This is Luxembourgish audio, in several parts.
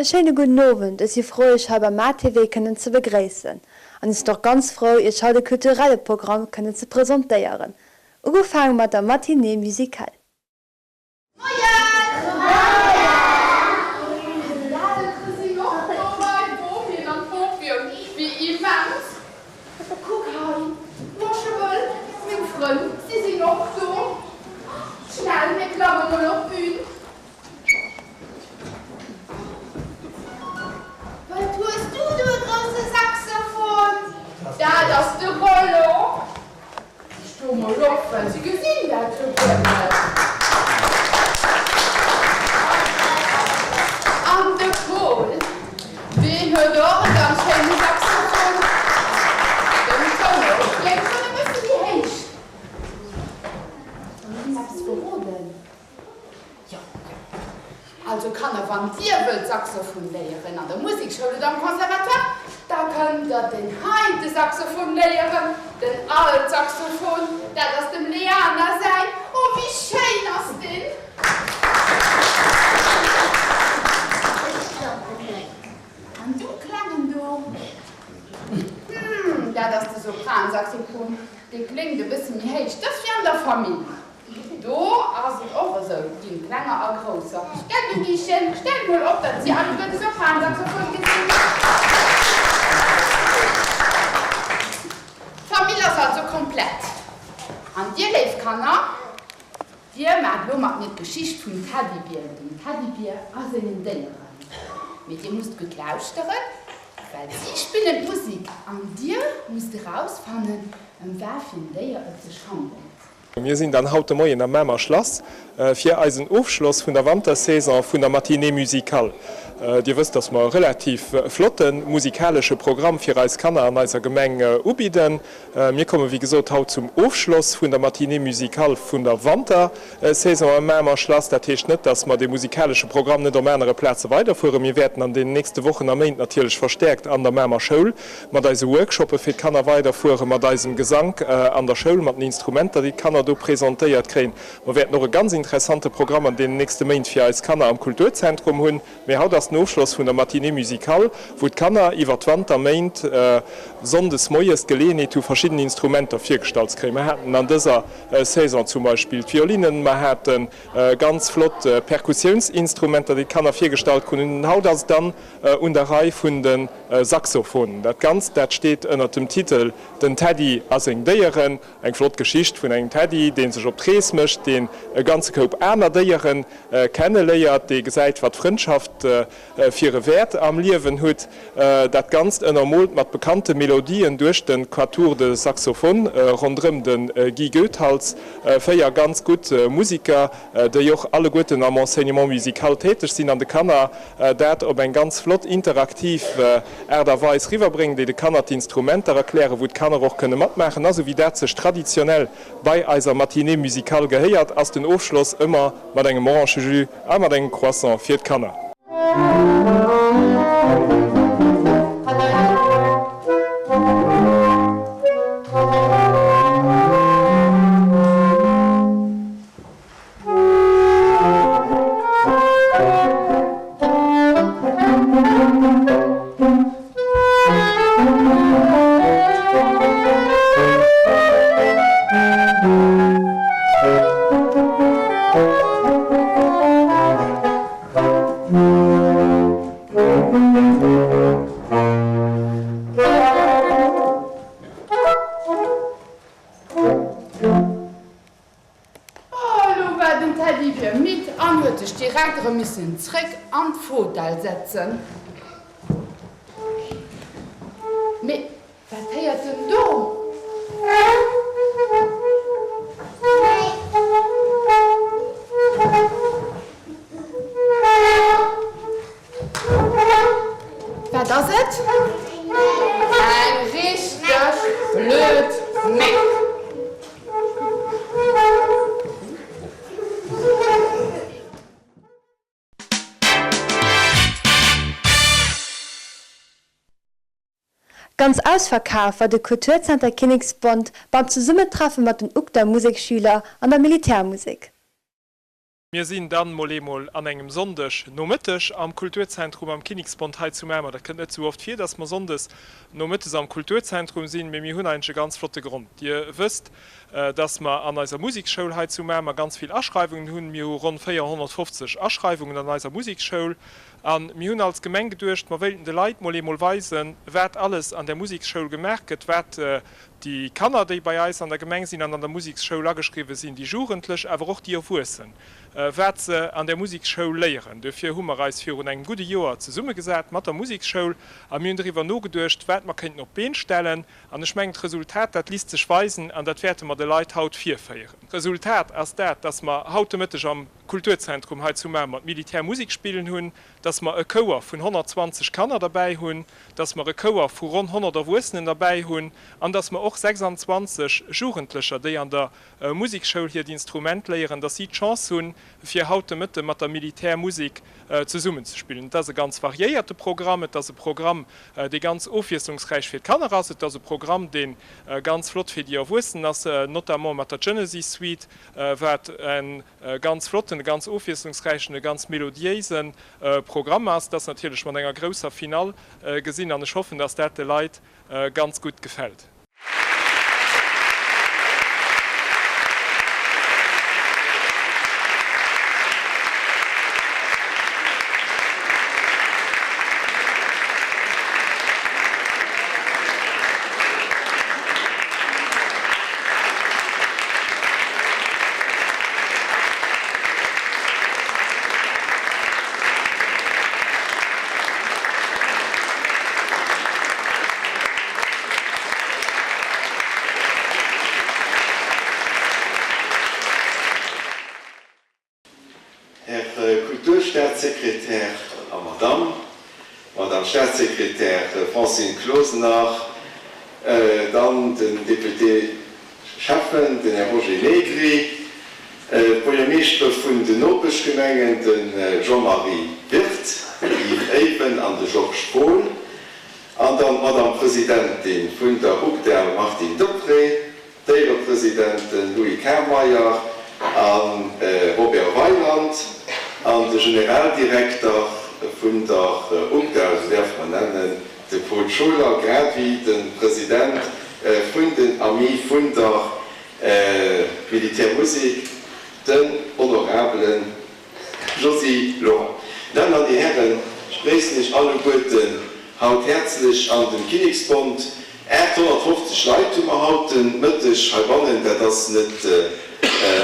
E schéine gudden Owend, ech si frou iech hei beim ATV kënnen ze begréissen an ech sinn och ganz frou iech haut e kulturelle Programm kënnen ze presentéieren, ugefaange mat der Matinée musicale. Wat hues du do e grousse Saxophon? Dat ass de Rollo. Sto mol op, well se gesinn dat jo guer net. An de Pol, deen huet och e ganz schéine Saxophon. Den Tono kléngt schonn e bësse méi héich. Soll ech him eppes verroden? Jo, jo. Also Kanner, wann Dir wëllt Saxophon léieren an der Musekschoul oder am Conservatoire, da kënnt Der den heite Saxophon léieren, den Altsaxophon, dat ass dem Leana säin. Oh, wéi schéin ass deen! Ech klappen net. An du Klengen do? Hm, dat ass de Sopransaxophon, dee kléngt e bësse méi héich. Dat ass wéi an der Famill. Do ass et och esou, et ginn klenger a grousser. Gell du Gichen, stell mol op, datt si alleguer de Sopransaxophon gesinn. D'Famill ass also komplett. An dir, léif Kanner, dir maacht elo mat mir d'Geschicht vum Teddybier, dem Teddybier a sengen Déieren. Mee dir musst gutt lauschteren, well si spillen d'Musik an dir musst erausfannen, ëm wat fir en Déier et sech handelt. Mir sinn dann haut de Moien am Mamer Schlass fir eisen Ofschloss vun der Wantersaison vun der Matinée musicale. Dir wësst, dass mer e relativ flotte musikalesche Programm fir eis Kanner an eiser Gemeng ubidden. Mir komme wéi gesot haut zum Ofschloss vun der Matinée musicale vun der Wantersaison am Mamer Schlass. Dat heescht net, dass mer dee musikalesche Programm net op anere Plaze weiderfueren. Mir wäerten an deenen nächste Wochen a Méint natierlech verstäerkt an der Mamer Schoul mat eise Workshoppe fir d'Kanner weiderfueren, mat eisem Gesank an der Schoul, mat den Instrumenter, déi d'Kanner do presentéiert kréien. Mer wäerten och e ganz interessante Programm an deenen nächste Méint fir eis Kanner am Kulturzentrum hunn. Mee haut ass den Ofschloss vun der Matinée musicale, wou d'Kanner iwwer d'Wanterméint sonndes moies d'Geleeënheet hu verschidden Instrumenter virgestallt ze kréien. Mer haten an dëser Saison zum Beispill d'Violinen, mer hate ganz flott Perkussiounsinstrumenter, déi d'Kanner virgestallt kruten. An haut ass et dann un der Rei vun de Saxophonen. Dat Ganzt, dat steet ënnert dem Titel Den Teddy a seng Déieren. Eng flott Geschicht vun engem Teddy, dee sech op d'Rees mécht, deen e ganze Koup aner Déiere kenneléiert, dee gesäit, wat Frëndschaft fir e Wäert am Liewen hutt. Dat Ganzt ënnermoolt mat bekannte Melodien duerch de Quatuor de Saxophone ronderëm de Guy Goethals. 4 ganz gutt Musiker, déi och alleguerten am Enseignement musical täteg sinn an de Kanner dat op eng ganz flott interaktiv Aart a Weis riwwerbréngen, déi de Kanner d'Instrumenter erklären, wou d'Kanner och kënne matmaachen. A sou wéi dat sech traditionell bei eiser Matinée musicale gehéiert, ass den Ofschloss ëmmer mat engem Orangejus a mat engem Croissant fir d'Kanner. Oh, elo war den Teddybier midd an huet sech direkt erëm missen zréck an d'Fotell setzen. Mee wat héiert en do? Wat ass et? Eng richteg blöd Méck! Ganz ausverkaf war de Kulturzenter Kinneksbond beim Zesummetreffe mat den Uckter Museksschüler an der Militärmusek. Mir sinn dann mol eemol an engem Sonndeg Nomëtteg am Kulturzentrum am Kinniksbond hei zu Mamer. Dat kënnt net sou oft vir, dass mer Sonndes Nomëttes am Kulturzentrum sinn, mee mir hunn eigentlech e ganz flotte Grond. Dir wësst, dass mer an eiser Museksschoul hei zu Mamer ganz vill Aschreiwungen hunn. Mir hu ronn 450 Aschreiwungen an eiser Museksschoul a mir hunn als Gemeng geduecht, mer wéilten de Leit mol eemol weisen, wat alles an där Museksschoul gemaach gëtt, wat Déi Kanner, déi bei eis an der Gemeng sinn an an der Museksschoul ageschriwwen sinn, déi Jugendlech, awer och déi Erwuessen, wat se an där Museksschoul léieren. Duerfir hu mer eis virun engem gudde Joer zesummegesat mat der Museksschoul a mir hunn doriwwer nogeduecht, wat mer kéinten op d'Been stellen. An ech mengen, d'Resultat, dat lisst sech weisen an dat wäerte mer de Leit haut virféieren. D'Resultat ass dat, dass mer haut de Mëtteg am Kulturzentrum hei zu Mamer d'Militärmusek spillen hunn, dass mer e Chouer vun 120 Kanner derbäi hunn, dass mer e Chouer vu ronn 100 Erwuessenen derbäi hunn an dass mer och 26 Jugendlecher, déi an der Musekschoul hiert Instrument léieren, dass si d'Chance hunn, fir haut de Mëtte mat der Militärmusek zesummenzespillen. Et ass e ganz variéierte Programm. Et ass e Programm, dee ganz ofwiesslungsräich fir d'Kanner ass. Et ass e Programm, dee ganz flott fir déi Erwuessen ass, notamment mat der Genesis Suite, wat e ganz flotten, e ganz ofwiesslungsräichen, e ganz melodiéise Programm ass. Dat ass natierlech mat enger grousser Finall gesinn an ech hoffen, dass dat de Leit ganz gutt gefält. Här Kulturstaatssekretär a Madamm, Madame Staatssekretär Francine Closener, dann den Député-Schäffen, den Här Roger Negri, d'Buergermeeschtere vun den Nopeschgemengen, de Jean-Marie Wirth, den Yves Eiben an de Georges Fohl, an dann d'Madame Presidentin vun der UGDA Martine Deprez, d'Éierepresidenten Louis Karmeyer a Robert Weyland an de Generaldirekter vun der UGDA, esou däerfe mer nennen, de Paul Scholer, grad wéi de President vun den Amis vun der Militärmusek, den honorabelen Josy Lorent. Dammen an Dir Hären, ech begréissen Iech alleguerten haut häerzlech an dem Kinneksbond. 850 Leit hu mer haut den Mëtteg heibannen. Dat ass net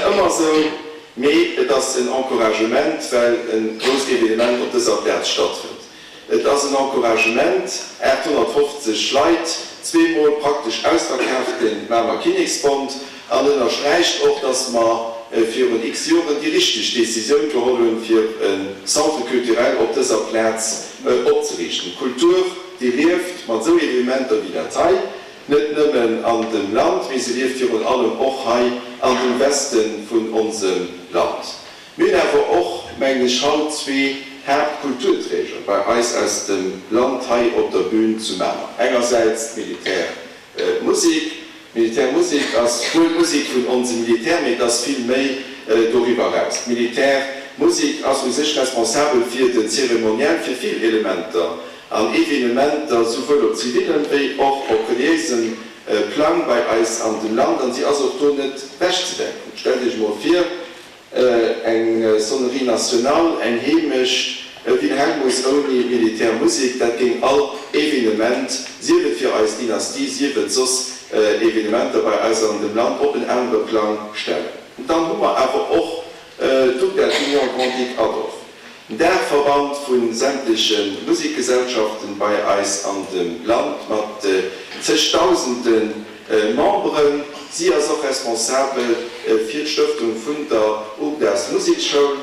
ëmmer esou, mee et ass en Encouragement, well e grousst Evenement op dëser Plaz stattfënnt. Et ass en Encouragement, 850 Leit, zweemol praktesch ausverkaaft, de Mamer Kinneksbond, an ënnersträicht och, dass mer virun x Joren déi richteg Décisioun geholl hunn, fir e Centre culturel op dëser Plaz opzeriichten. D'Kultur, déi lieft mat esou Evenementer wéi dat hei, net nëmmen an dem Land, mee se lieft virun allem och hei an dem Weste vun onsem Land. Mir hunn awer och, mengen ech, haut zwee Haaptkulturträger bei eis aus dem Land hei op der Bühn zu Mamer. Engersäits d'Militärmusek. D'Militärmusek ass wuel d'Musek vun onsem Militär, mee et ass vill méi doriwwer eraus. D'Militärmusek ass u sech responsabel fir den Zeremoniell, fir vill Elementer an Evenementer, souwuel op zivillem wéi och op reliéisem Plang bei eis an dem Land. An si ass och do net wechzedenken. Stellt Iech emol vir, Eng Sonnerie nationale, eng Heemecht, e Wilhelmus ouni Militärmusek, dat géing all Evenement, sief et fir eis Dynastie, sief et soss Evenementer bei eis an dem Land, op en anere Plang stellen. Dann hu mer awer och d'UGDA, d'Union Grand-Duc Adolphe. Den Daachverband vu sämtleche Musikgesellschaften bei eis an dem Land mat zegdausende Memberen. Si ass och responsabel fir d'Stëftung vun der UGDA's Musekschoul,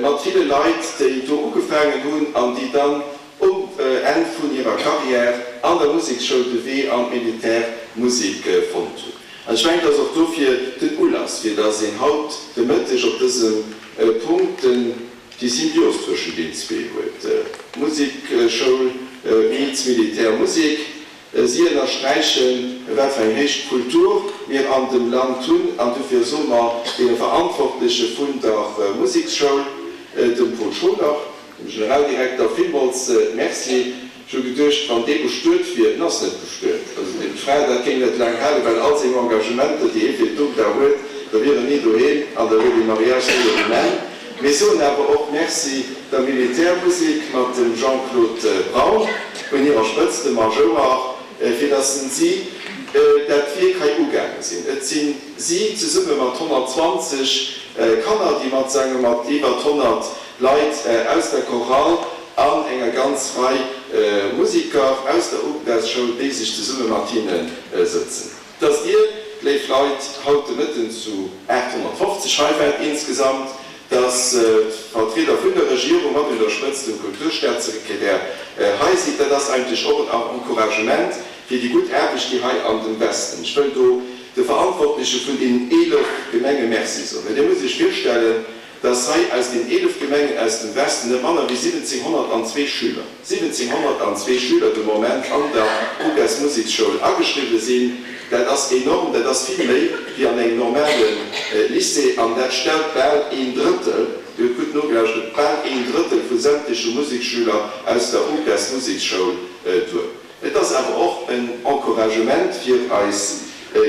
mat ville Leit, déi do ugefaangen hunn an déi dann um Enn vun hirer Carrière an der Musekschoul de Wee an d'Militärmusek fonnt hunn. An ech mengen, et ass och dofir den Ulass, fir datt een haut de Mëtteg op dësem Punkt den, déi Symbios zwëschen deenen zwee huet, Musekschoul meets Militärmusek. Si ënnersträichen, wat fir eng héich Kultur mir an dem Land hunn, an dofir soe mer deene Verantwortleche vun der Museksschoul, dem Paul Scholer, dem Generaldirekter, villmools Merci. Ech hu geduecht, wann dee bestuet wier, en ass net bestuet, also deem d'Fra, dat géing net laang halen, well all seng Engagementer, déi hie fir d'UGDA huet, da wier en ni doheem an da wier dee Mariage séier um Enn. Mir soen awer och Merci der Militärmusek mat dem Jean-Claude Braun un hirer Spëtzt, dem Majouer, fir datt si dat Wierk hei ugaange sinn. Et si si zesumme mat 120 Kanner, déi matsangen, mat iwwer 100 Leit aus der Chorale an enger ganz Rei Musiker aus der UGDAS-Schoul, déi sech zesumme mat hinne sëtzen. Dass Dir, léif Leit, haut de Mëtten zu 850 hei waart insgesamt, dass d'Vertrieder vun der Regierung mat un der Spëtzt dem Kulturstaatssekretär hei sidd, dat ass eigentlech och en Encouragement fir déi gutt Aarbecht, déi hei an dem Westen. Ech wëll do de Verantwortleche vun deenen 11 Gemenge Merci soen. Well Dir musst Iech virstellen, dass hei aus den 11 Gemengen aus dem Westen net manner wéi 1702 Schüler, 1702 Schüler de Moment an der UGAS Museksschoul ageschriwwe sinn. Dat ass enorm, dat ass vill méi wéi an engem normale Lycée an dat stellt bal een Drëttel, Dir hutt gutt nogelauschtert, bal een Drëttel vu sämtleche Museksschüler aus der UGAS Museksschoul duer. Et ass awer och en Encouragement fir eis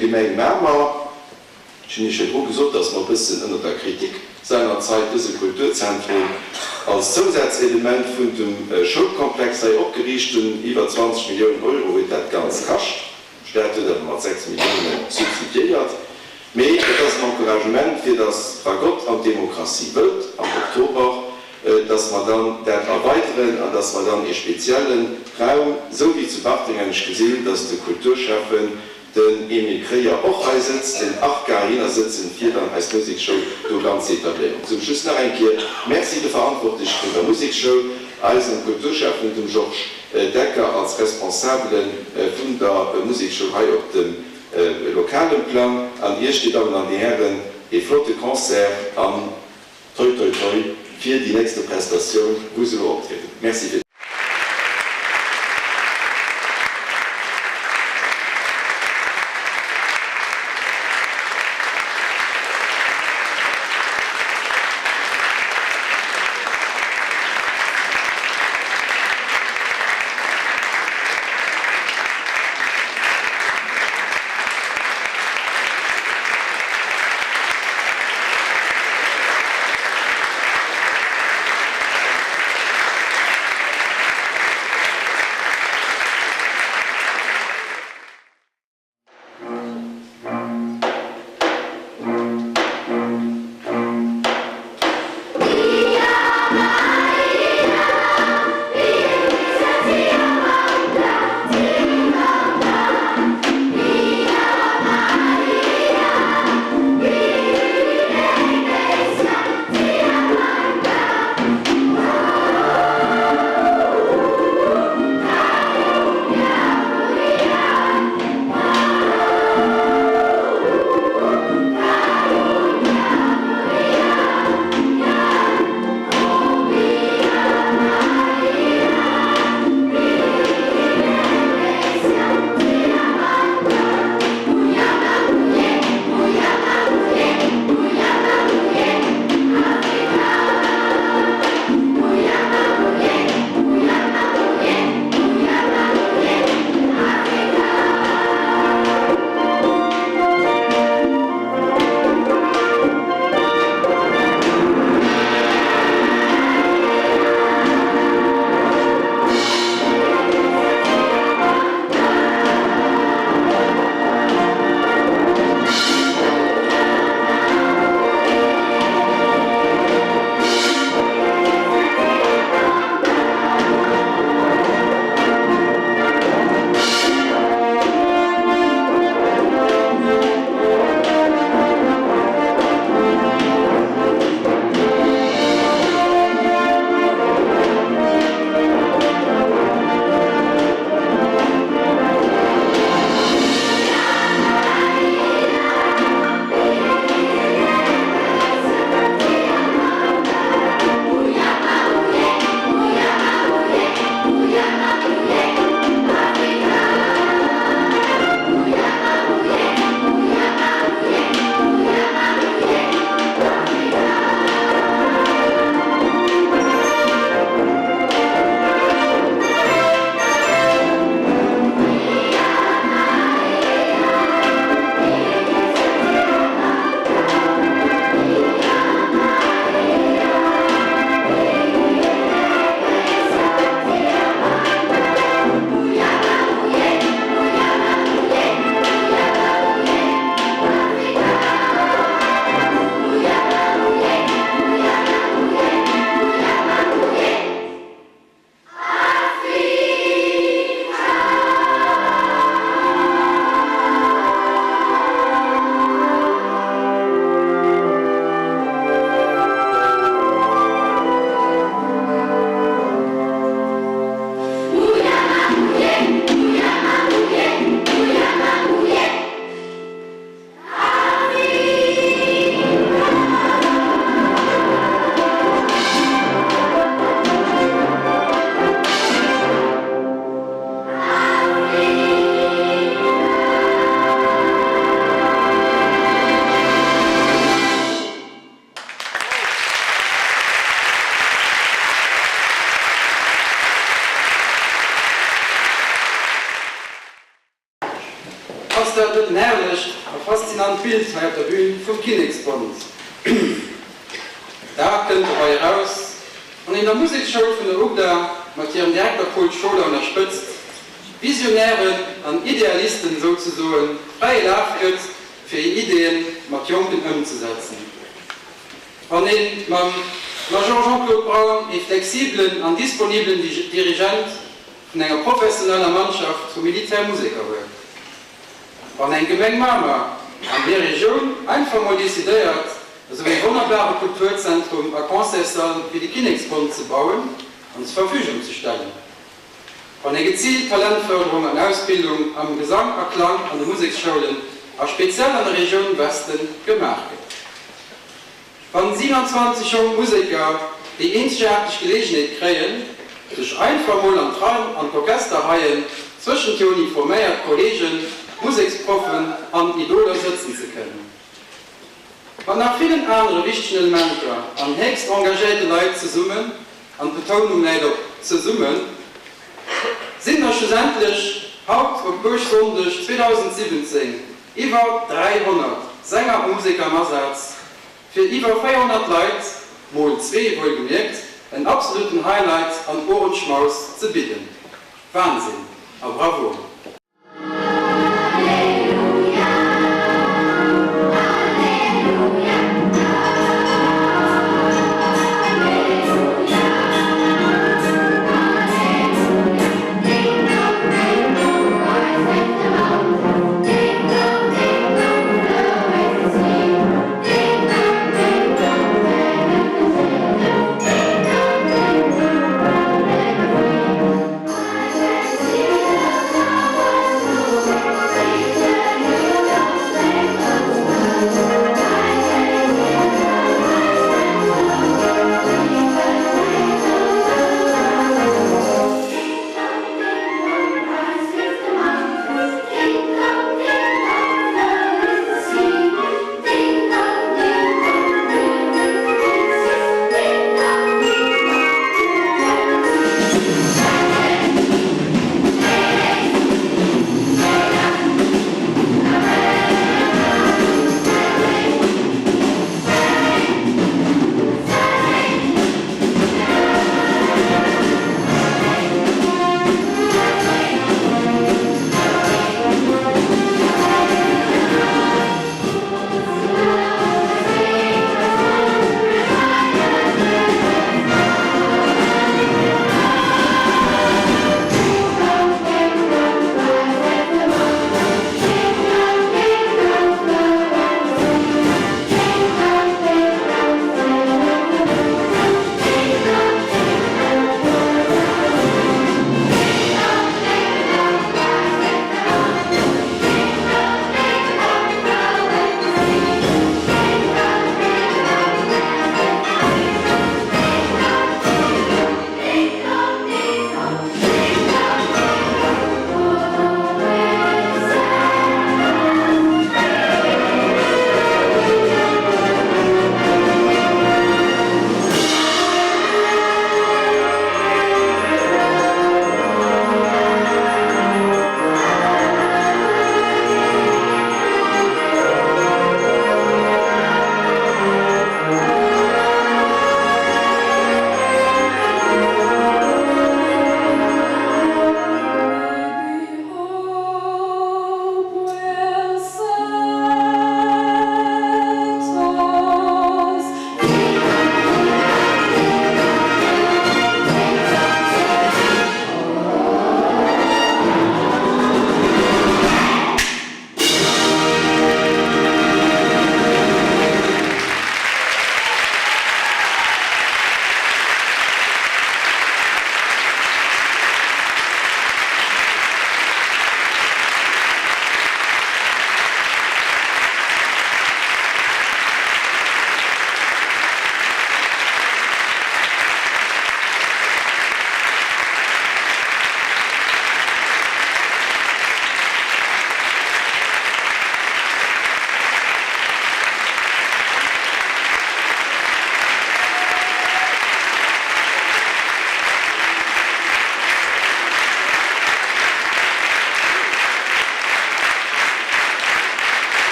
Gemeng Mamer. Ech hunn Iech virdru gesot, dass mer e bëssen ënner der Kritik seinerzeit dëse Kulturzentrum als Zousazelement vun dem Schoulkomplex hei opgeriicht hunn. Iwwer 20 Milliounen Euro huet dat Ganzt kascht. De Staat huet awer mat 6 Millioune subsidiéiert. Mee et ass en Encouragement, fir dass, wa Gott an d'Demokratie wëllt am Oktober, dass mer dann dat erweideren an dass mer dann ee spezielle Raum, esou wéi zu Bartreng, an ech gesinn, dass de Kulturschäffen, den Emile Kreyer och hei sëtzt, den Arca hinner sëtzen, fir dann eis Museksschoul do ganz ze etabléieren. Zum Schluss nach eng Kier Merci de Verantwortleche vun der Museksschoul, eisem Kulturschäffen, dem Georges Decker als Responsabele vun der Museksschoul hei op dem lokalen Plang, an Iech, Dir Dammen an Dir Hären, ee flotte Concert an toi toi toi fir déi nächste Prestatioun, wou se elo optrieden. Merci fir. der Bühn vum Kinneksbond. Dat kënnt dobei eraus, wann een der Museksschoul vun der UGDA mat hirem Direkter Paul Scholer un der Spëtzt Visionären an Idealisten souzesoe fräie Laf gëtt, fir hir Ideeën mat Jonken ëmzesetzen. Wann ee mam Major Jean-Claude Braun ee flexibelen an disponibelen Dirigent vun enger professioneller Mannschaft vu Militärmuseker huet. Wann eng Gemeng Mamer an hir Regioun einfach mol decidéiert, esou ee wonnerbare Kulturzentrum a Concertssall wéi de Kinneksbond ze bauen an zur Verfügung ze stellen. Wann eng geziilt Talentförderung an Ausbildung am Gesang a Klang an de Museksschoulen a speziell an der Regioun Westen gemaach gëtt. Wann 27 jonk Museker déi eenzegaarteg Geleegenheet kréien, sech einfach mol an d'Raim an d'Orchesterreien zwëschent hir uniforméiert Kollegen, Museksproffen an Idoler sëtzen ze kënnen. Mat nach villen anere wichtegen Elementer an héchst engagéierte Leit zesummen, an d'Betounung läit op zesummen, sinn der schlussendlech haut op Buergsonndeg 2017 iwwer 300 Sänger a Museker am Asaz, fir iwwer 400 Leit, mol zwee wuelgemierkt, en absoluten Highlight an Ohrenschmaus ze bidden. Wahnsinn a Bravo!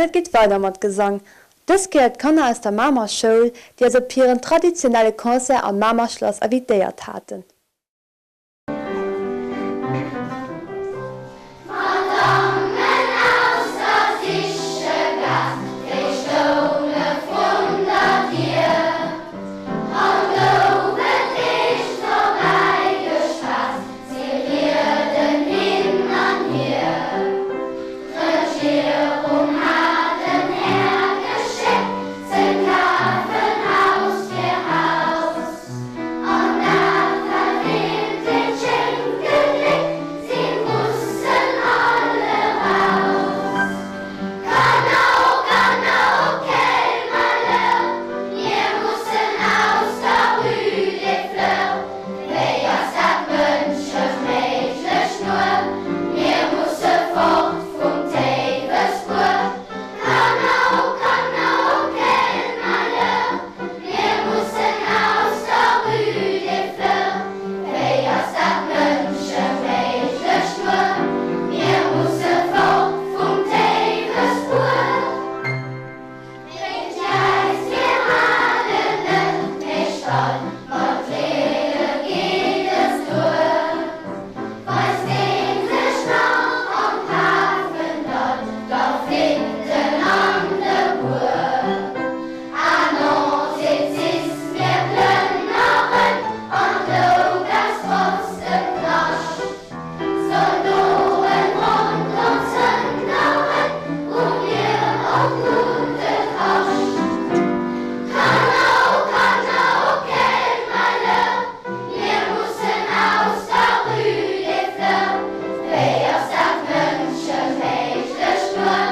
An et geet weider mat Gesang, dës Kéier d'Kanner aus der Mamer Schoul, déi eis op hiren traditionelle Concert am Mamer Schlass invitéiert haten. D'Madammen aus der Sichegaass, déi stounge vrun der Dier, Haut gouf et eescht vorbäigeschwat, si rieden hin an hier. D'Regierung hat en Här geschéckt, ze kafen Haus fir Haus. An dat war deem deen schéin gedréckt, si mussen all eraus. Kanner, oh Kanner, oh quel malheur, mir mussen aus der Rue des Fleurs. Wéi ass dat mënscheméiglech nur, mir musse fort vum Théiwesbuer. Kanner, oh Kanner, oh quel malheur, mir mussen aus der Rue des Fleurs. Wéi ass dat mënscheméiglech nur, mir musse fort vum Théiwesbuer. Drénkt jäizt, mir halen net méi stand, mat Riede geet es duer. Weist een sech nach am Pafendall, da flitt en an de Buer. Ah non, seet d'Siss, mir plënneren an d'Lougas trotz dem Knascht. Zaldoten ronderëm zënneren, hu mir och gudde Kascht. Kanner, oh Kanner, oh quel malheur, mir mussen aus der Rue des Fleurs. Wéi ass dat mënscheméiglech nur,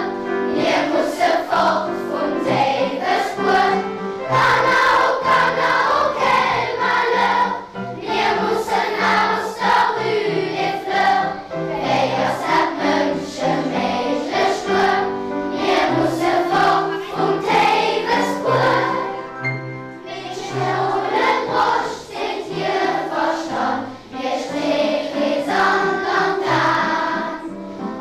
mir musse fort vum Théiwesbuer. Kanner, oh Kanner, oh quel malheur, Mir mussen aus der Rue des Fleurs, wéi ass dat mënscheméiglech nur? Mir musse fort vum Théiwesbuer. D'Meedchen holen d'Broscht, seet hir Verstand, mir Streekrees an dann d'An.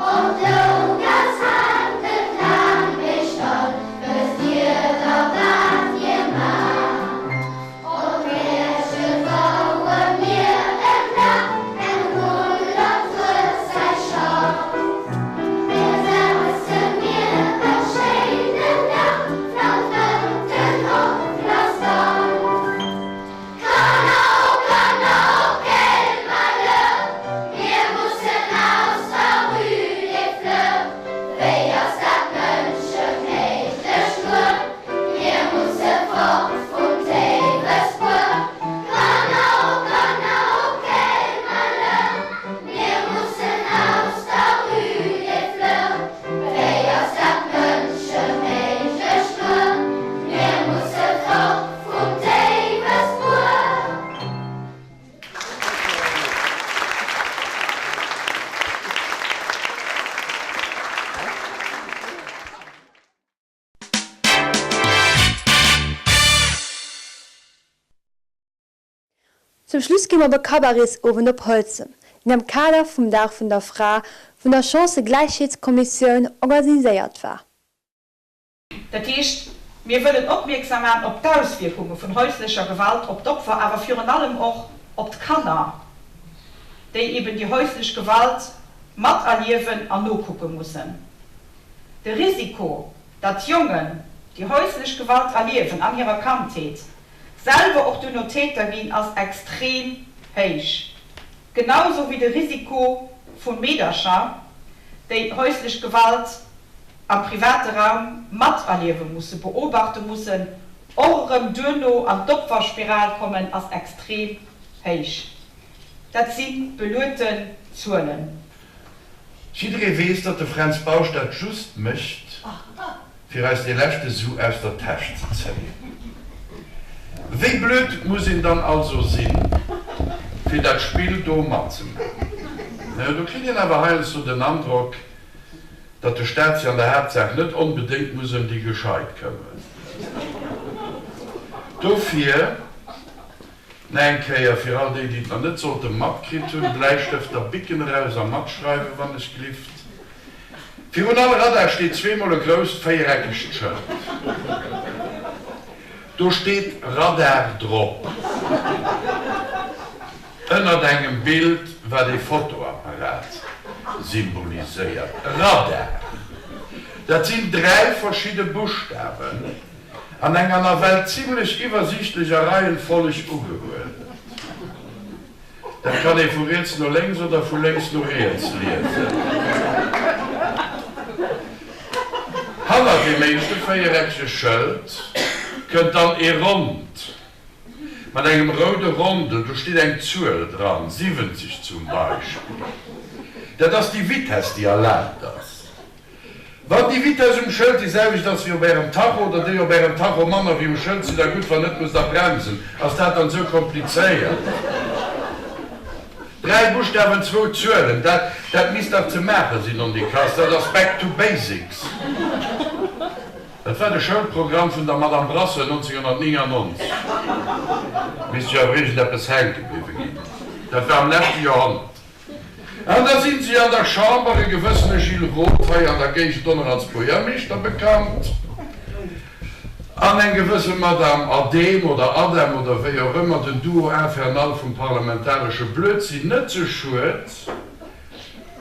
Op d'Lougas haalt et laang méi stand, wësst dir da wat mir man? Op Märche baue mir en Dach, engem Hullert huet säi Schapp. Mir setze mir e schéinen Dach, flaut ënten op Plasband. Kanner, oh Kanner, oh quel malheur, mir mussen aus der Rue des Fleurs. Wéi ass dat mënscheméiglech nur? Mir musse fort vum Théiwesbuer. Kanner, oh Kanner, oh quel malheur, mir mussen aus der Rue des Fleurs. Wéi ass dat mënscheméiglech nur? Mir musse fort vum Théiwesbuer. Zum Schluss gi mer op e Cabaretsowend op Holzem, deen am Kader vum Dag vun der Fra vun der Chancëgläichheetskommissioun organiséiert war. Dat heescht, mir wëllen opmierksam maachen op d'Auswierkunge vun häuslecher Gewalt op d'Opfer, awer virun allem och op d'Kanner, déi eben déi häuslech Gewalt materliewen an nokucke mussen. De Risiko, datt Jongen, déi häuslech Gewalt erliewen an hirer Kandheet, selwer och duerno Täter ginn, ass extrem héich. Genau sou wéi de Risiko vu Meedercher, déi häuslech Gewalt am private Raum materliewe mussen, beobachte mussen, och erëm duerno an d'Opferspiral kommen, ass extrem héich. Dat si belueten Zuelen. Jidderee weess, datt de Fränz Bausch dat just mécht, fir eis dee leschte Su aus der Täsch ze zéien. Wéi blöd muss een dann also sinn, fir dat Spill do matzemaachen? Do kritt een awer heiansdo den Androck, datt de Staat sech an der Haaptsaach net onbedéngt muss ëm déi Gescheit këmmeren. Dofir. Nach eng Kéier, fir all déi, déi et nach net sollte matkritt hunn, Bläistëfter, Bicken eraus a matschreiwen, wann ech glift. Virun all Radar steet zweemol e grousst véiereckegt Schëld. Do steet Radar drop, ënnert engem Bild, wat ee Fotoapparat symboliséiert. Radar, dat sinn 3 verschidde Buschtawen an enger nawell zimmlech iwwersiichtlecher Reihenfolleg ugehuerdent. Dat kann ee vu riets no lénks oder vu lénks no riets liesen. Hannert deem éischte véiereckege Schëld kënnt dann ee ronnt mat engem roude Rondel, do steet eng Zuel dran, 70 zum Beispill. Dat ass déi Vitess, déi erlaabt ass. Wann déi Vitess um Schëld déi selwecht ass wéi op Ärem Tacho oder déi op Ärem Tacho manner wéi um Schëld, sidd Der gutt, wann net musst Der bremsen. Ass dat dann esou komplizéiert? Dräi Buschtawen, zwou Zuelen, dat dat misst dach ze maache sinn, nondikass. Dat ass back to basics. Dat war de Schoulprogramm vun der Madame Brasseur 1999. Misst jo awer iergendeppes hänke bliwwe ginn. Dat war am leschte Joerhonnert. An da sinn si an der Chamber, e gewëssene Gilles Roth, hei an der Géigend och nach als Buergermeeschter bekannt, an eng gewësse Madame Adehm oder Adam oder wéi och ëmmer, den Duo infernal vum parlamentaresche Blödsinn, net ze schued,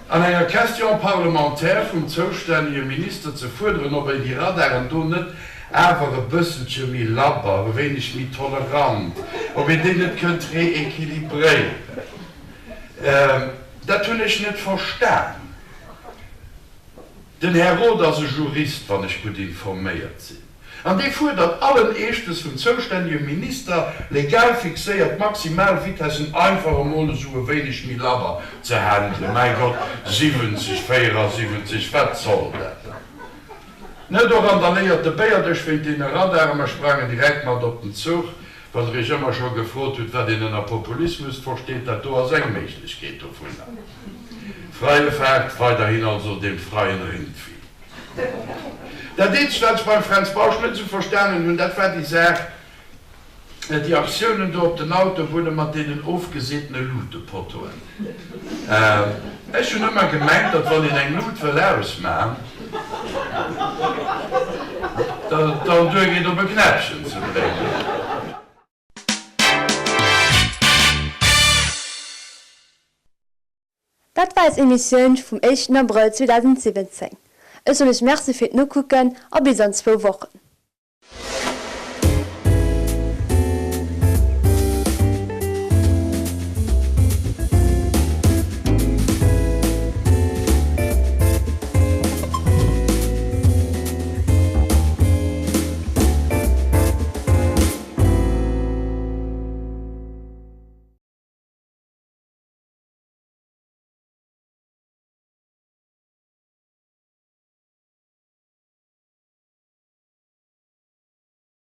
an enger Question parlementaire vum zoustännege Minister ze fuerderen, ob een déi Radaren do net awer e bësselche méi labber, e wéineg méi tolerant, ob een déi net kënnt rééquilibréieren. Dat hunn ech net verstan. Den Här Roth ass e Jurist, wann ech gutt informéiert sinn, an dee fuerdert allen Eeschtes vum zoustännege Minister, legal fixéiert Maximalvitessen einfach emol esou e wéineg méi labber ze handelen. Mäi Gott, 70, 74, wat soll dat dann? Net och randaléiert de Béierdësch wéint deene Radaren, mer sprangen direkt mat op den Zuch. Wann der iech ëmmer scho gefrot hutt, wat een ënner Populismus versteet, dat do ass eng Méiglechkeet dovunner. Freie Fahrt weiderhin also dem freien Rindvieh. Dat eenzegt, wat ech beim Fränz Bausch net esou verstanen hunn, dat war déi Saach, déi Aktiounen do op den Autobunne mat deenen ofgeseetene Luutepottoen. Ech hunn ëmmer gemengt, datt wann een eng Lut wëll ausman, datt et dann duergeet op e Knäppchen ze drécken. Dat war eis Emissioun vum éischten Abrëll 2017. Ech soen iech Merci fir d'Nokucken a bis an zwou Wochen.